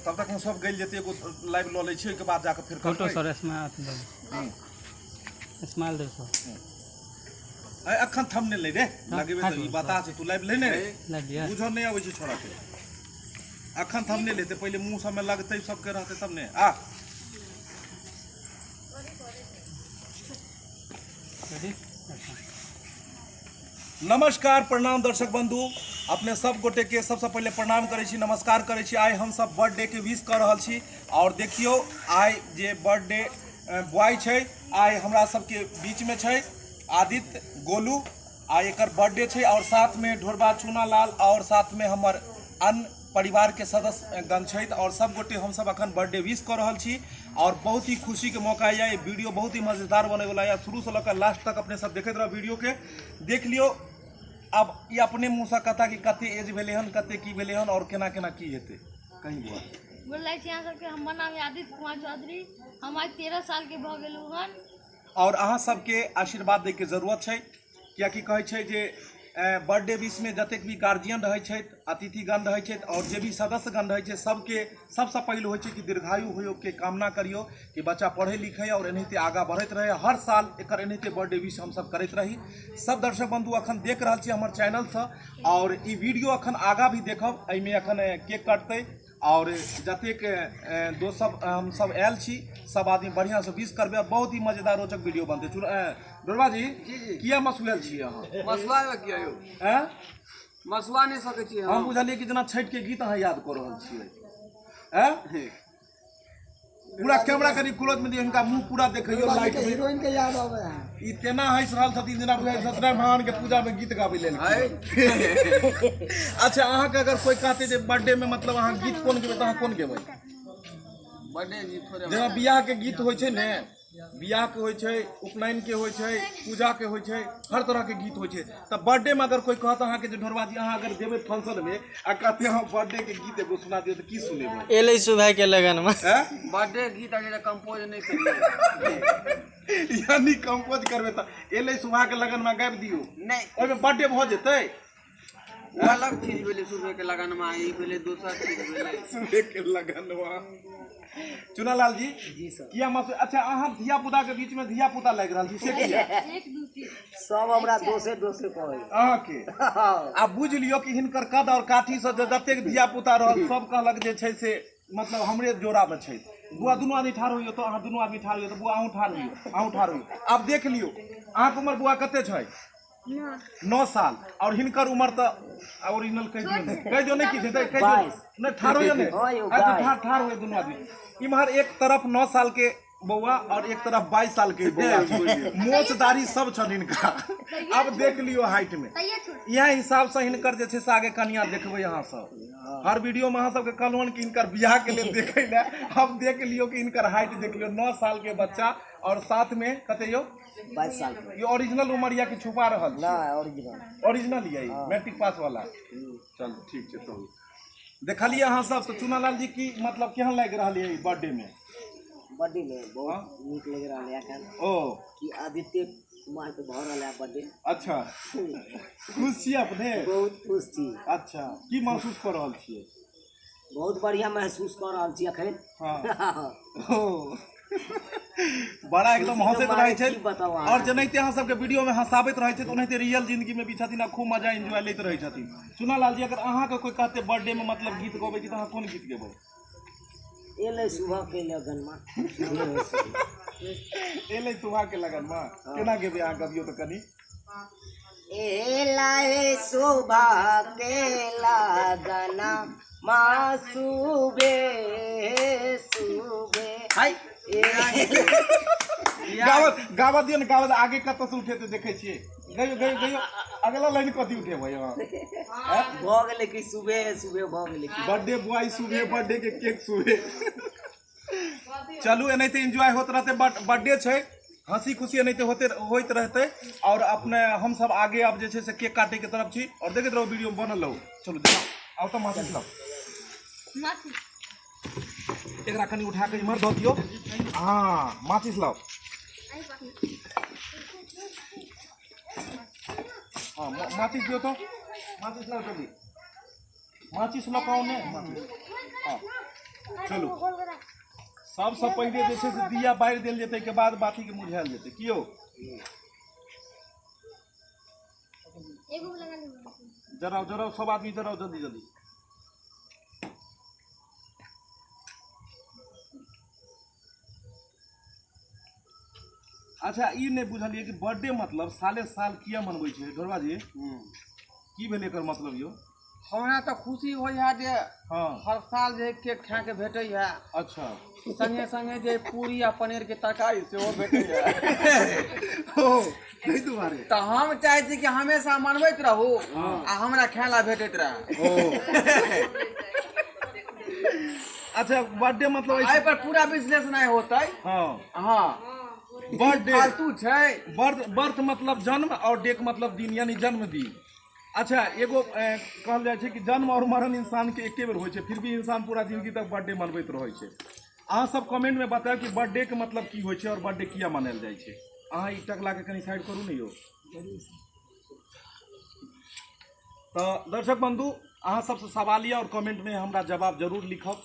तब तक हम सब गलि जेतै, एगो लाइव लऽ लै छी, ओहिके बाद जाकऽ फेर फोटो सर स्माइल स्माइल दे सर। अखन थंबनेल नहि रे लगेबै तऽ ई बता छै, तू लाइव लेने रे बुझऽ नहि अबै छै छोड़ा के। अखन थंबनेल हेतै, पहिले मुँह सबमे लगतै, सबके रहतै तब ने। आ नमस्कार प्रणाम दर्शक बंधु, अपने सब गोटे के सबसे पहले प्रणाम करै छी, नमस्कार करै छी। आइ हम सब बर्थडे के विश कर रहल छी और देखियो आइ जे बर्थडे बॉय छै आइ हमरा सबके बीच में छै आदित्य गोलू, आइ एकर बर्थडे छै और साथ में ढोरबा चूना लाल और साथ में हमर अन्य परिवार के सदस्य गण छथि और सब गोटे हम सब अखन बर्थडे विश कर रहल छी और बहुत ही खुशी के मौका यऽ। ई वीडियो बहुत ही मजेदार बने वाला यऽ, शुरू से लऽ लास्ट तक अपने सब देखैत रह वीडियो के। देख लियो अब ई अपने मुँह से कथा कि कते एज भेलै हन, कते की भेलै हन और केना केना की हेतै। कहीं बुआ बोल छी अहाँ सबके, हमर नाम आदित्य कुमार चौधरी, हम आइ 13 साल के भऽ गेलहुँ हन। और अहाँ सबके आशीर्वाद दै के जरूरत छै, कियाकि कहै छै जे बर्थडे विश में जतेक भी गार्जियन रहै छथि, अतिथिगण रहै छथि और जे भी सदस्यगण रहै छै, सबके सबसँ पहिल होइ छै कि दीर्घायु होय के कामना करियौ कि बच्चा पढ़ै लिखै और एनाहिते आगाँ बढ़ैत रहै। हर साल एकर एनाहिते बर्थडे विश हमसब करैत रही। सब दर्शक बंधु अखन देख रहल छी हमर चैनलसँ और ई वीडियो अखन आगाँ भी देखब, एहिमे अखन केक कटतै और जतेक दोस्त सब हम सब आयल छी सब आदमी बढ़िया से विश करबै और बहुत ही मजेदार रोचक वीडियो बनतै। डोरबा जी, जी, जी। किया मसुआल छी अहाँ? मसुआ किया यौ? हैं? मसुआ नहि सकै छी हम। बुझलियै कि जेना छठि के गीत अहाँ याद कऽ रहल छियै। हैं? पूरा कैमरा कनि क्लोज में दियौ, हिनका मुंह पूरा देखैयौ लाइट में। हीरोइन के याद आबै है। ई तेना हँसि रहल छथिन जेना बुझाइ सत्यनारायण भगवान के पूजा में गीत गाबै लेल। अच्छा, अहाँके अगर कोई कहतै जे बर्थडे में मतलब अहाँ गीत कोन गेबै तऽ अहाँ कोन गेबै? बर्थडे गीत थोड़े जेना बियाह के गीत होइ छै ने, बियाह के होइ छै, उपनयन के होइ छै, पूजा के होइ छै, हर तरह के गीत होइ छै। तऽ बर्थडे में अगर कोई कहत अहाँके जे ढोरबा जी अहाँ अगर जेबै फंक्शन में आ कहते हम बर्थडे के गीत एगो सुना दियौ तऽ की सुनेबै? एलै सुबह के लगन में हैं? बर्थडे गीत अगर कंपोज नहि करियै, यानी कंपोज करबै तऽ एलै सुबह के लगन में गाबि दियौ, नहि ओहिमे बर्थडे भऽ जेतै। ओ अलग चीज भेलै सुबह के लगन में, ई भेलै दोसर चीज भेलै सुबह के लगन में। चुनालाल जी, जी सर। किया मस अच्छा अहाँ धिया पुता के बीच में धिया पुता लागि रहल छी से किया? 1 2 3 सब हमरा दोसे दोसे कहै। अहाँके आ बुझि लियौ कि हिनकर कद और काठी से जतेक धिया पुता रहल सब कहलक जे छै से मतलब हमरे जोड़ा में छै। बुआ दुनू आदमी ठाढ़ होइयौ तऽ अहाँ दुनू आदमी ठाढ़ होइयौ तऽ बुआ अहूँ ठाढ़ होइयौ, अहूँ ठाढ़ होइयौ। आब देख लियौ अहाँके उमर बुआ कते छै? 9 साल। और हिनकर उमर तऽ ओरिजिनल कहि दियौ ने, कहि दियौ ने की छै, कहि दियौ नहि, ठाढ़ होइयौ ने, ठाढ़ ठाढ़ होइयौ दुनू आदमी। इम्हर एक तरफ 9 साल के बौआ और एक तरफ 22 साल के बौआ, मोच दाढ़ी सब छन हिनका। अब देख लियौ हाइट में, इएह हिसाब से हिनकर जे छै से आगे कनिया देखबै अहाँ सब। हर वीडियो में अहाँ सबके कहलहुँ कि हिनकर बियाह के लेल देखै लए, अब देख लियौ कि हिनकर हाइट देख लियौ, 9 साल के बच्चा और साथ में कते यौ? 22 साल के। ये ओरिजिनल उमर या कि छुपा रहल छी? ना, ओरिजिनल। ओरिजिनल यही, मैट्रिक पास वाला। चल ठीक छै। तो देखलियै अहाँ सब तऽ चुनालाल जी की मतलब केहन लागि रहल यऽ ई बर्थडे में? बर्थडे में बहुत नीक लागि रहल है एखन। ओ कि आदित्य कुमार के भऽ रहल है बर्थडे। अच्छा, खुश छी अपने? बहुत खुश छी। अच्छा, की महसूस कऽ रहल छियै? बहुत बढ़िया महसूस कऽ रहल छी एखन। हाँ। ओ बड़ा एकदम खुशी के हंसैत मारे रहै छै की बताउ अहाँके। और जेनाहिते अहाँ सबके वीडियो में हंसाबैत रहै छै ओनाहिते रियल जिंदगी में भी छथिन आ खूब मजा एंजॉय लैत रहै छथिन। चुनालाल जी, अगर अहाँके कोई कहते बर्थडे में मतलब गीत गबै की तऽ अहाँ कोन गीत गेबै? एलै सुबह के लगन में। एलै सुबह के लगन में केना गेबै अहाँ गबियौ तऽ कनी? एलै सुबह के लगन माँ सुबे सुबे। हाय गावत गावत दियौ ने, गावत आगे कतऽ से उठेतै देखै छियै। गइयो गइयो गइयो, अगला लाइन कथी उठेबै अहाँ? भऽ गेलै कि सुबह सुबह भऽ गेलै कि बर्थडे बॉय सुबह, बर्थडे के केक सुबह। चलू एनाहिते एंजॉय होत रहतै, बर्थडे छै, हंसी खुशी एनाहिते होते होइत रहतै। और अपने हम सब आगे अब जे छै से केक काटे के तरफ छी और देखैत रहू वीडियो में बनल रहू। चलू देखाउ, आउ तऽ माचिस लाउ, एकरा कनि उठा के इम्हर दऽ दियौ। हाँ माचिस लाउ। हाँ माचिस दियौ तऽ, माचिस लाउ जल्दी, माचिस लऽ कऽ आउ ने, माचिस। हाँ चलू, सबसँ पहिले जे छै से दिया बारि देल जेतै, के बाद बाती के मुझायल जेतै। कियो जराउ जराउ, सब आदमी जराउ, जल्दी जल्दी। अच्छा, ई नहि बुझलियै कि बर्थडे मतलब साले साल किया मनबै छै? ढोरबा जी, की भेलै एकर मतलब यौ? हमरा तऽ खुशी होइ है जे हर साल जे केक खाए के भेटै है। अच्छा। संगे संगे जे पूरी आ पनीर के तरकारी सेहो भेटै है। ओ ताहि दुआरे तऽ हम चाहै छी कि हमेशा मनबैत रहू आ हमरा खाय ला भेटैत रहए। ओ अच्छा, बर्थडे मतलब एहि पर पूरा विश्लेषण आइ होतै। हँ, बर्थडे फालतू छै। बर्थ, बर्थ मतलब जन्म और डेक मतलब दिन, यानी जन्मदिन। अच्छा, एगो कहल जाइ छै कि जन्म और मरण इंसान के एके बेर होइ छै, फिर भी इंसान पूरा जिंदगी तक बर्थडे मनबैत रहै छै। अहाँ सब कमेंट में बताउ कि बर्थडे के मतलब की होइ छै और बर्थडे किया मनायल जाइ छै। अहाँ ई टकला के कनि साइड करू ने यौ। तऽ दर्शक बंधु, अहाँ सबसँ सवाल यऽ और कमेंट में हमरा जवाब जरूर लिखब।